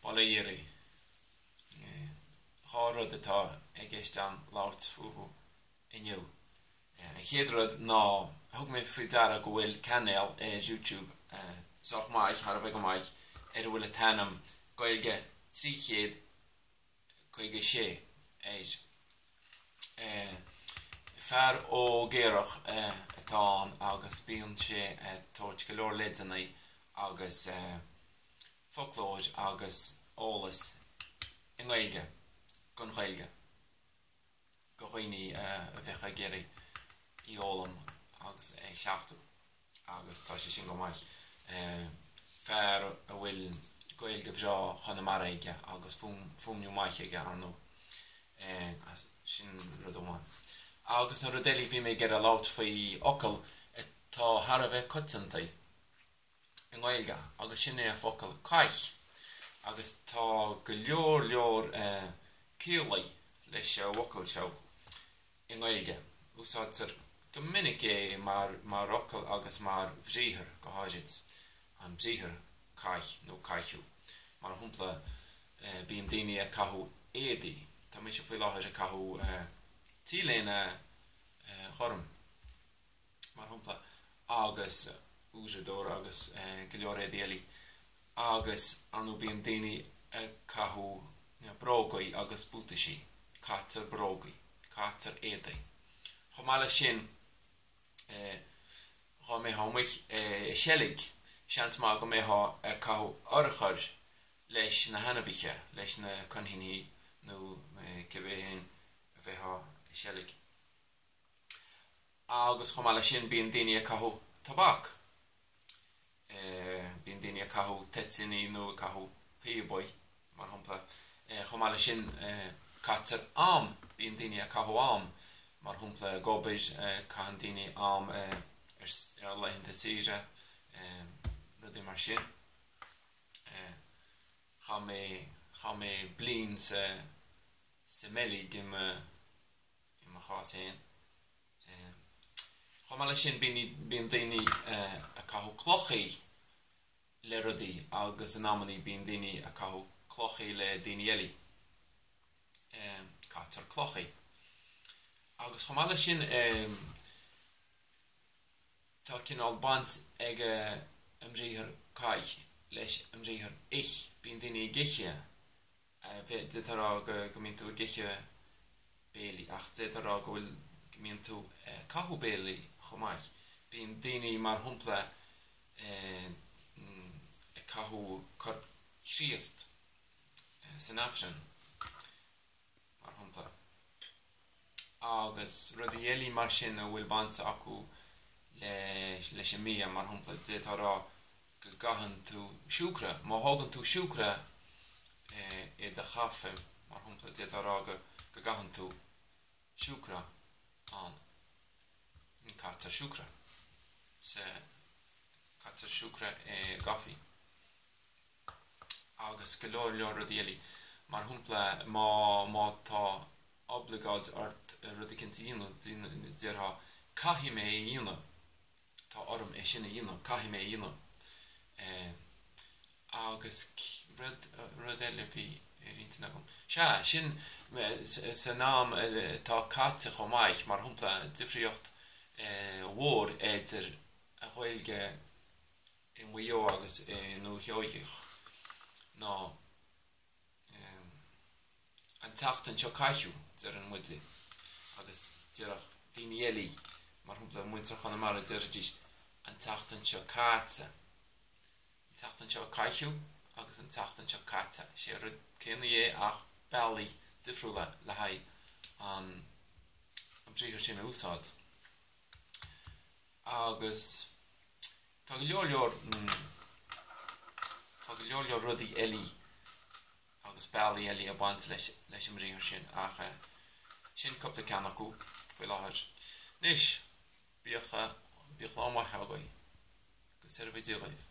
Bail ó Dhia oraibh. 2 rud atá i gceist a'm labhairt fúthu inniu. An chéad rud ná, thug mé faoi deara go bhfuil cainéal ar YouTube sách maith, thar a bheith go maith, ar a bhfuil an t-ainm Gaeilge 356 air. Fear óg aerach atá ann agus bíonn sé ag tabhairt go leor leideanna agus foclóir agus eolas i nGaeilge, don Ghaeilge, do dhaoine a bheadh ag iarraidh í fhoghlaim agus é a chleachtadh. agus tá sé sin go maith. Fear a bhfuil Gaeilge bhreá Chonamara aige agus fuaimniú maith aige, ar ndóigh. Sin rud amháin. Agus an rud eile, bhí mé ag iarraidh labhairt faoi fhocal atá thar a bheith coitianta i nGaeilge agus sin é an focal 'caith'. Agus tá go leor leor cialla leis an bhfocal seo. I nGaeilge, úsáidtear go minic é mar mar fhocal agus mar bhriathar, go háirid an briathar caith nó caitheamh. Mar shampla, bíonn daoine ag caitheamh éadaí. Tá mise faoi láthair ag caitheamh T-léine ghorm, mar shampla, agus uaireadóir agus go leor éadaí eile. Agus, ar ndóigh, bíonn daoine ag caitheamh brógaí agus buataisí. Caitear brógaí. Caitear éadaí. Chomh maith leis sin, dhá mbeifeá amuigh ag seilg, seans maith go mbeifeá ag caitheamh urchair leis na hainmhithe, leis na coiníní nó cibé éan a bheifeá ag seilg. Agus chomh maith leis sin bíonn daoine ag caitheamh tobac. Bíonn daoine ag caitheamh toitíní nó ag caitheamh píobaí, mar shampla. Chomh maith leis sin caitear am, bíonn daoine ag caitheamh am, mar shampla ag obair, caitheann daoine am ar laethanta saoire, rudaí mar sin. Chaith mé, chaith mé bliain sa, sa mBeilg i mo, i mo chás féin. Chomh maith leis sin bíonn daoine ag caitheamh clochaí le rudaí agus in amannaí bíonn daoine ag caitheamh clochaí le daoine eile. Caitear clochaí. Agus chomh maith leis sin tá cineál baint ag an mbriathar caith leis an mbriathar ith. Bíonn daoine ag ithe D'fhéadfá a rá go mbíonn tú ag ithe béilí ach d'fhéadfá a rá go bhfuil, go mbíonn tú ag caitheamh béilí chomh maith. Bíonn daoine, mar shampla, ag caitheamh corp Chríost san Aifreann, mar shampla, agus rudaí eile mar sin a bhfuil baint acu leis an mbia, mar shampla, d'fhéadfá a rá go gcaitheann tú siúcra. Má thógann tú siúcra i do chaife, mar shampla, d'fhéadfá a rá go gcaitheann tú siúcra ann. Caitear siúcra sa, caitear siúcra i gcaife. Agus go leor leor rudaí eile. Mar shampla, má, má tá oibleagáid ort rud eicínt a dhéanamh, déarfá 'caithfidh mé é a dhéanamh'. Tá orm é sin a dhéanamh, caithfidh mé é a dhéanamh. Agus rud, rud eile a bhí ar intinn agam. Sea, sin san am atá caite chomh maith, mar shampla, difríocht mhór idir an Ghaeilge i Maigh Eo agus i nDúiche Sheoigheach ná, An tseachtain seo caitheadh, deireann muide, agus déarfadh daoine eile, mar shampla muintir Chonamara, déarfaidís an tseachtain seo caite. An tseachtain seo caitheadh agus an tseachtain seo caite. Sé an rud céanna é ach bealaí difriúla le haghaidh an briathar sin a úsáid. Agus tá go leor leor, tá go leor leor rudaí eile agus bealaí eile ag baint leis leis an mbriathar sin ach sin cúpla ceann acu faoi láthair. Anois, bíodh, bíodh lá maith agaibh. Go sairbhe Dia dhaoibh.